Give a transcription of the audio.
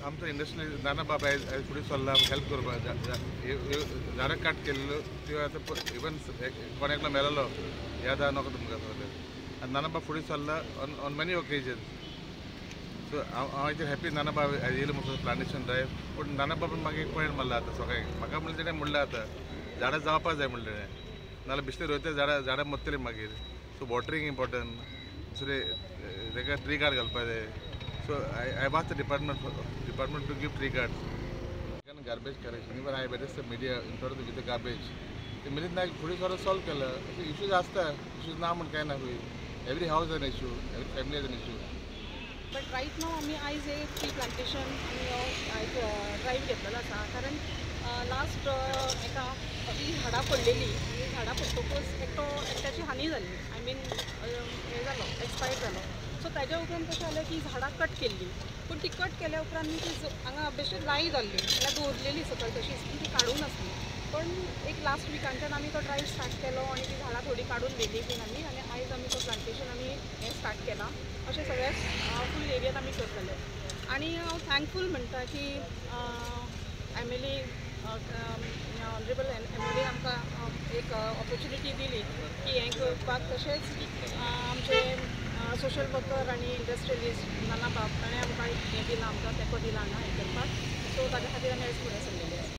आमचो इंडस्ट्री नाना बाब आयज फुडें सरला हेल्प करपाक. झाडां काट केल्ल्यो त्यो आतां इवन कोण एकलो मेळलो याद आहा नाका तुमकां सगळें. आनी नाना बाब फुडें सरला ऑन मेनी ओकेजन्स. सो हांव हाजेर हॅपी नाना बाब आयज येयलो म्हणून प्लांटेशन ड्रायव. पूण नाना बाबान म्हाका एक पॉयंट मारला आतां सकाळी म्हाका म्हणलें तेणें म्हणलें आतां झाडां जावपा जाय म्हणलें तेणें, नाजाल्यार बेश्टें रोयता झाडां झाडां मरतलीं मागीर. सो वॉटरींग इम्पॉर्टंट, दुसरें ताका ट्री गार्ड घालपा जाय. So I ask the department to give tree guards. Garbage collection even I better the media in front with the garbage. ते मिलिंद नायक फुडें सर सॉल्व केला. अशे इश्यूज आसता, इश्यूज ना म्हण कांय ना. Every house an issue, every family has an issue. But right now आमी आयज एक ट्री प्लांटेशन आमी हो आयज ड्रायव्ह घेतलेलो आसा, कारण लास्ट एका ही झाडां पडलेली आनी झाडां पडटकूच एकटो एकट्याची हानी जाल्ली, I mean हें जालो, एक्सपायर जालो. सो ताज्या उपरांत कशें जालें की झाडां कट केल्ली, पूण ती कट केल्या उपरांत ती हांगा बेश्टी लाई जाल्ली, म्हळ्यार दवरलेली सकयल तशीच, पूण ती काडूंक नासली. पण एक लास्ट विकांच्यान आमी तो ड्रायव्ह स्टार्ट केलो आनी ती झाडां थोडी काडून व्हेली बीन आमी, आनी आयज आमी तो प्लांटेशन आमी हें स्टार्ट केलां. अशें सगळ्या फूल एरियान आमी करतले. आनी हांव थँकफूल म्हणटा की M L A honourable M L A आमकां एक ऑपॉर्च्युनिटी दिली की हें करपाक. तशेंच आमचे सोशल वर्कर आनी इंडस्ट्रियलिस्ट नाना बाब ताणें आमकां हें दिलां, आमकां तेंको दिला हांगा हें करपाक. सो ताज्या खातीर आमी आयज फुडें सरलेले.